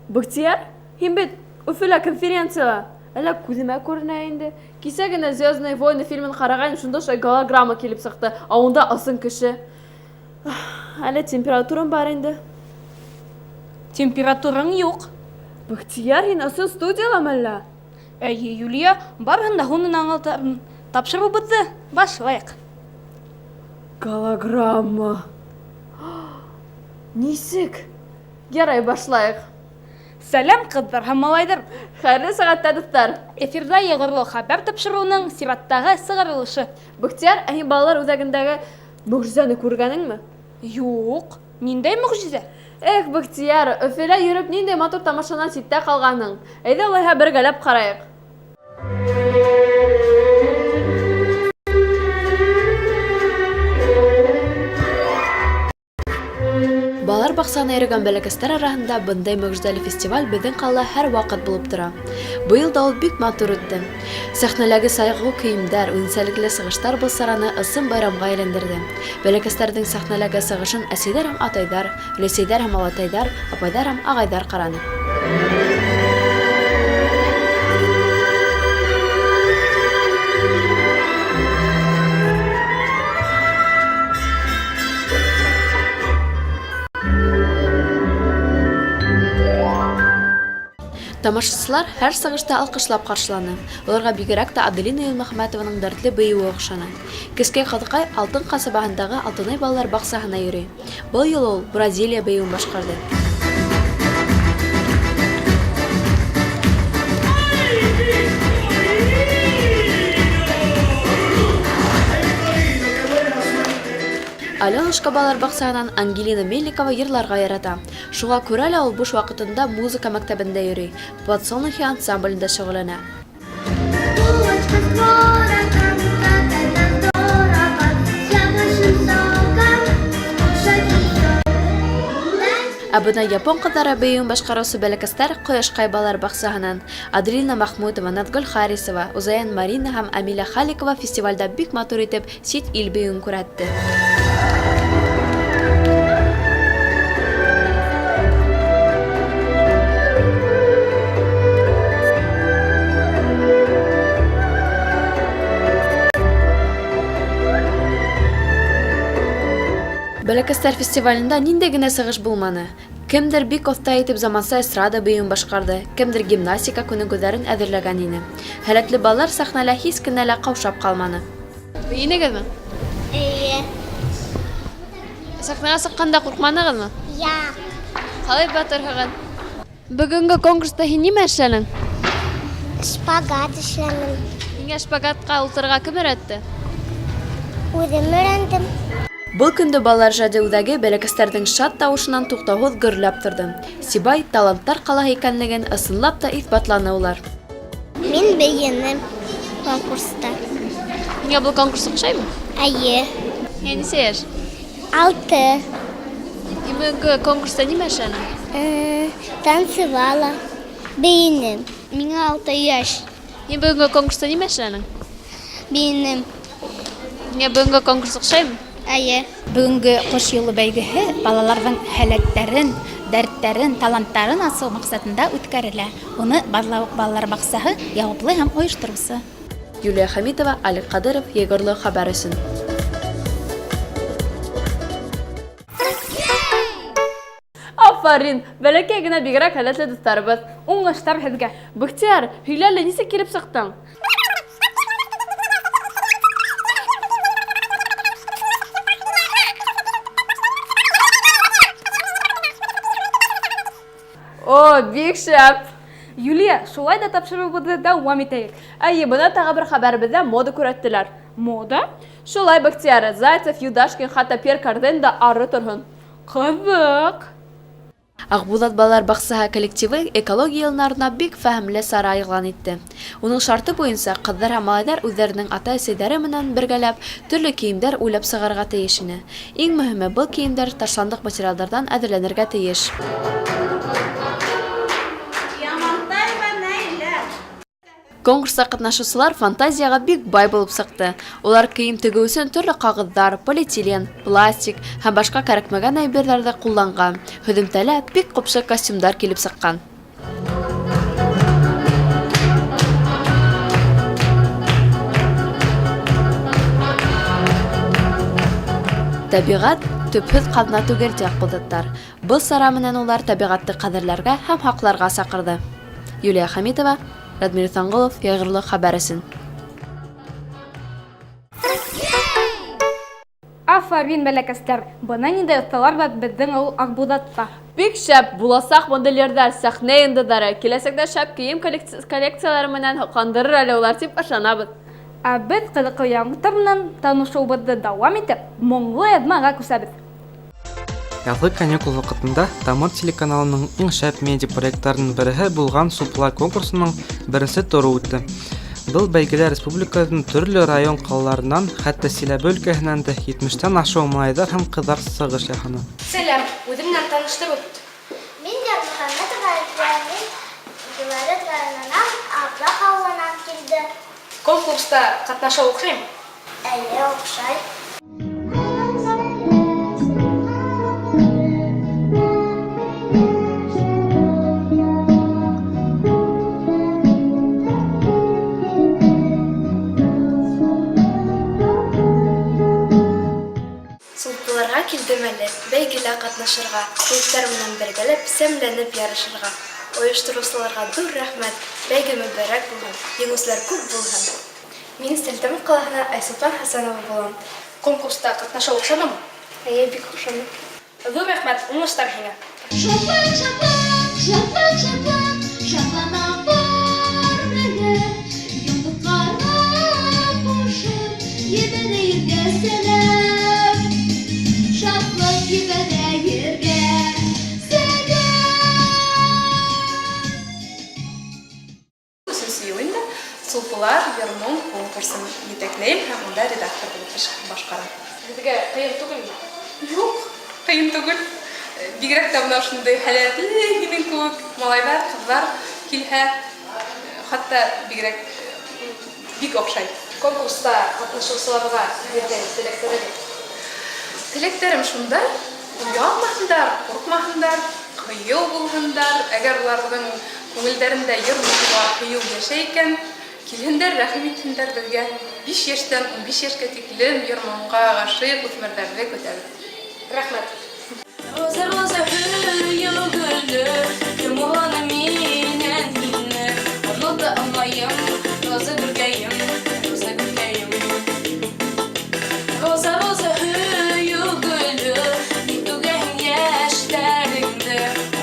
Бөхтияр, һин бит Өфөлә конференцияла. Әллә күҙемә күренә инде. Кисә генә Звездные войны фильмын карагайным, шунда шулай голограмма килеп чыкты. Ә унда ысын кеше. Әле температурам бар инде. Температураң юк. Бөхтияр, һин ысын студияламы әллә? Әйе, Юлия, барыһын да һуңынан аңлатырмын. Тапшырыубыҙҙы башлайыҡ. Голограмма. Нисек? Ярай, башлайыҡ. Сәлам, ҡыҙҙар һәм малайҙар! Хәйерле сәғәттә, дуҫтар! Эфирҙа Йығырлы хәбәр тапшырыуының сираттағы сығарылышы. Бөхтияр, ә һин балалар үҙәгендәге мөгжизәне күргәнеңме? Юҡ. Ниндәй мөгжизә? Эх, Бөхтияр, Өфөлә йөрөп ниндәй матур тамашанан ситтә ҡалғанһың. Әйҙә улайһа бергәләп ҡарайыҡ. Балалар баҡсаһына йөрөгән бәләкәстәр араһында бындай мөгжизәле фестиваль беҙҙең ҡалала һәр ваҡыт булып тора. Быйыл да ул бик матур үтте. Сәхнәләге сайғыу кейемдәр, үҙенсәлекле сығыштар был сараны ысын байрамға әйләндерҙе. Бәләкәстәрҙең сәхнәләге сығышын әсәйҙәр һәм атайҙар, өләсәйҙәр һәм олатайҙар, апайҙар һәм ағайҙар ҡараны. Тамашасылар һәр сығышта алҡышлап ҡаршыланы. Уларға бигерәк тә Аделина Юлмөхәмәтованың дәртле бейеүе оҡшаны. Кескәй ҡыҙыҡай Алтын ҡасабаһындағы Алтынай балалар баҡсаһына йөрөй. Был юлы ул Бразилия бейеүен башҡарҙы. Аленушка балалар бакчаһынан Ангелина Мельникова йырларга ярата. Шуңа күрә лә ул буш вакытында музыка мәктәбендә йөри, Подсолнухи ансамблендә шөгыльләнә. Ә бына япон кызлары бейүен башкаручы бәләкәсләр Кояшкай балалар бакчаһыннан Аделина Махмутова, Назгөл Харисова, Узаян Марина һәм Амиля Халикова фестивальдә бик матур итеп чит ил бейүен күрһәтте. Бәләкәсләр фестивалендә ниндәй генә сыгыш булманы. Кемдер бик оҫта итеп заманса эстрада бейүен башҡарҙы, кемдер гимнастика күнегеүҙәрен әҙерләгән ине. Һәләтле балалар сәхнәлә һис кенә лә ҡаушап ҡалманы. Бейенегеҙме? Эйе. Сәхнәгә сыҡҡанда ҡурҡманығыҙмы? Яҡ. Ҡалай батырһығыҙ? Бөгөнгө конкурста һин нимә эшләнең? Шпагат эшләнем. Һиңә шпагатҡа ултырырға кем өйрәтте? Үҙем өйрәндем. Был көндө балалар ижади үҙәге бәләкәстәрҙең шат тауышынан туҡтауһыҙ гөрләп торҙо. Сибай, таланттар ҡалаһы икәнлеген ысынлап та иҫбатланы улар. Мин бейенем конкурста. Һиңә был конкурс оҡшаймы? Әйе. Һиңә нисә йәш? Алты. Һин бөгөнгө конкурста нимә эшләнең? Танцевала. Бейенем. Миңә алты йәш. Һин бөгөнгө конкурста нимә эшләнең? Бейенем. Һиңә бөгөнгө конкурс оҡшаймы? Әйе. Бөгөнгө Ҡош юлы бәйгеһе балаларҙың һәләттәрен, дәрттәрен, таланттарын асыу маҡсатында үткәрелә. Уны Баҙлауыҡ балалар баҡсаһы яуаплы һәм ойоштороусы. Юлия Хәмитова, Алик Ҡадыров, Егорлы хәбәр өсөн. Афарин! Бәләкәй генә бигерәк һәләтле дуҫтарыбыҙ. Уңыштар һеҙгә! Бөхтияр, һөйлә әле, нисек килеп сыҡтың? О, бик шәп! Юлия, шулай да тапшырыуыбыҙҙы дауам итәйек. Әйе, бына тағы бер хәбәребеҙҙә мода күрһәттеләр. Мода? Шулай, Бөхтияр, Зайцев, Юдашкин, хатта Пьер Карден да ары торһон. Ҡыҙыҡ! Аҡбуҙат балалар баҡсаһы коллективы экология елына арнап бик фәһемле сара игълан итте. Уның шарты буйынса, ҡыҙҙар һәм малайҙар үҙҙәренең ата-әсәйҙәре менән бергәләп төрлө кейемдәр уйлап сығарырға тейеш ине. Иң мөһиме, был кейемдәр ташландыҡ материалдарҙан әҙерләнергә тейеш. Конкурста катнашучылар фантазиягә бик бай булып чыкты. Улар кием тегү өчен төрле кагызлар, полиэтилен, пластик һәм башка кәрәкмәгән әйберләрҙе кулланган. Һөҙөмтәлә бик купшы костюмдар килеп чыккан. Тәбиғәт, төпһөҙ ҡаҙна түгел, ти аҡбуҙаттар. Был сара менән улар тәбиғәтте ҡәҙерләргә һәм һаҡларға саҡырҙы. Юлия Хәмитова, Радмир Иҫәнғолов, Йәйғырлыҡ хәбәр өсөн. Афарин, бәләкәстәр! Бына ниндәй оҫталар бар беҙҙең ауыл Аҡбуҙатта. Бик шәп, буласаҡ модельерҙар, сәхнә йондоҙҙары, киләсәктә шәп кейем коллекциялары менән һоҡландырыр әле улар, тип ышанабыҙ. Ә беҙ ҡыҙыҡлы яңылыҡтар менән танышыуыбыҙҙы дауам итеп, моңло яҙмаға күсәбеҙ. Яҙғы каникул ваҡытында Тамыр телеканалының иң шәп медиа проекттарының береһе булған Сулпылар конкурсының беренсе туры үтте. Был бәйгелә республиканың төрлө район ҡалаларынан, хәтта Силәбе өлкәһенән дә 70-тән ашыу малайҙар һәм ҡыҙҙар сығыш яһаны. Сәләм, үҙең менән таныштырып үт. Мин Ярмөхәммәтова Әлфиә, мин Белорет районынан, Аблаҡ ауылынан килдем. Конкурста ҡатнашыу оҡшаймы? Әйе, оҡшай. Сулпыларға килдем әле, бәйгелә катнашырга, егетләр белән бергәләп, сәмләнеп ярышырга. Оештыручыларга ҙур рәхмәт, бәйге мөбәрәк булһын, еңүселәр күп булһын. Мин Стәрлетамаҡ ҡалаһынан Айсултан Хәсәнова булам. Конкурста катнашыу оҡшанымы? Әйе, бик оҡшаны. Ҙур рәхмәт, уңыштар һиңә. Шатлык, шатлык, шатлык, шатлык, шатлана бар гөле, Йондоҙҙарға ҡушып, ебәрә ергә сәләм. Шатлык ебәрә ергә сәләм. Өсөнсө йыл инде Сулпылар йыр-моң конкурсын етәкләйем һәм унда редактор булып эш башҡарам. Һеҙгә ҡыйын түгелме? Юҡ, ҡыйын түгел. Бигерәк тә бына ошондай һәләтле һинең кеүек малайҙар, ҡыҙҙар килһә, хатта бигерәк бик оҡшай. Конкурста ҡатнашыусыларға һеҙҙең теләктәрегеҙ? Теләктәрем шундай, оялмаһындар, ҡурҡмаһындар, ҡыйыу булһындар. Әгәр уларҙың күңелдәрендә йыр-моңға ҡыйыу йәшәй икән, килһендәр, рәхим итһендәр беҙгә. 5 йәштән 15 йәшкә тиклем йыр-моңға ғашиҡ үҫмерҙәрҙе көтәбеҙ. Рәхмәт. Роза, роза, һөйөү гөлө, кем урланы минән һине? Онота алмайым, роза гөлкәйем, роза гөлкәйем. Роза, роза, һөйөү гөлө, ник түгәһең йәштәреңде?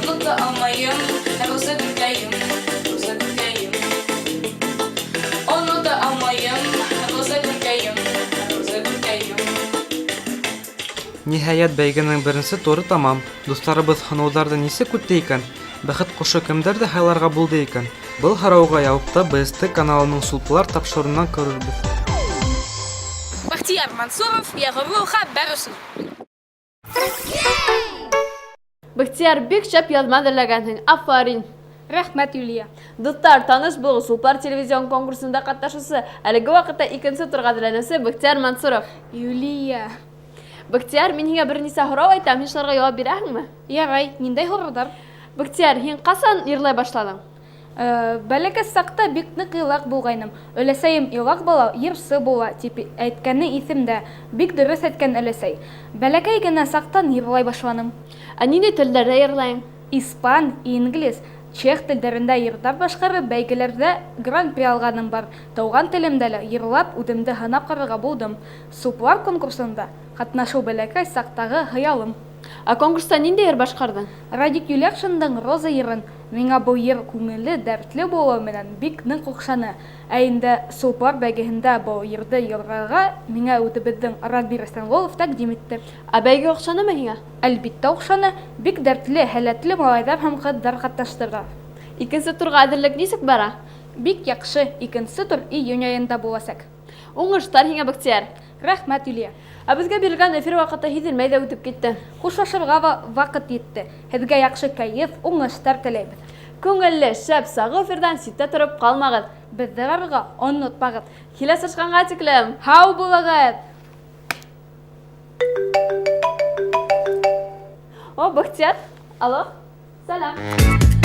Онота алмайым, роза гөлкәйем, роза гөлкәйем. Онота алмайым, роза гөлкәйем, роза гөлкәйем. Ниһайәт, бәйгенең беренсе туры тамам. Дуҫтарыбыҙ һынауҙарҙы нисек үтте икән? Бәхет ҡошо кемдәрҙе һайларға булды икән? Был һорауға яуапты БСТ каналының Сулпылар тапшырыуынан күрербеҙ. Бахтияр Мансуров, Яғырлы хәбәр өсөн. Бахтияр, бик шәп яҙма әҙерләгәнһең. Афарин. Рәхмәт, Юлия. Дуҫтар, таныш булығыҙ, Сулпылар телевизион конкурсында ҡатнашыусы, әлеге ваҡытта икенсе турға әҙерләнеүсе Бахтияр Мансуров. Юлия. Бахтияр, мин һиңә бер нисә һорау әйтәм, һин шуларға яуап бирәһеңме? Ярай, ниндәй һорауҙар? Бахтияр, һин ҡасан йырлай башланың? Бәләкәс саҡта бик ныҡ илаҡ булғайным. Өләсәйем илаҡ бала, йырсы була, тип әйткәне иҫемдә. Бик дөрөҫ әйткән өләсәй. Бәләкәй генә саҡтан йырлай башланым. Ә ниндәй телдәрҙә йырлайың? Испан, инглиз, чех телдәрендә йырҙар башҡарып, бәйгеләрҙә гран-при алғаным бар. Тыуған телемдә лә йырлап, үҙемде һынап ҡарарға булдым. Сулпылар конкурсында ҡатнашыу бәләкәй саҡтағы хыялым. Ә конкурста ниндәй йыр башҡарҙың? Радик Юльяшиндың Роза йырын. Миңә был йыр күңелле, дәртле булыуы менән бик ныҡ оҡшаны. Ә инде Сулпылар бәйгеһендә был йырҙы йырларға миңә үҙебеҙҙең Радмир Иҫәнғолов тәҡдим итте. Ә бәйге оҡшанымы һиңә? Әлбиттә оҡшаны. Бик дәртле, һәләтле малайҙар һәм ҡыҙҙар ҡатнаштырҙы. Икенсе турға әҙерлек нисек бара? Бик яҡшы. Икенсе тур июнь айында буласаҡ. Уңыштар һиңә, Бахтияр. Рәхмәт, Юлия. Ә беҙгә бирелгән эфир ваҡыты һиҙелмәй ҙә үтеп китте. Хушлашырға ваҡыт етте. Һеҙгә яҡшы кәйеф, уңыштар теләйбеҙ. Күңелле, шәп, сағыу эфирҙан ситтә тороп ҡалмағыҙ. Беҙҙе барырға онотмағыҙ. Килә осрашҡанға тиклем. Һау булығыҙ. О, Бахтияр. Алло. Сәләм.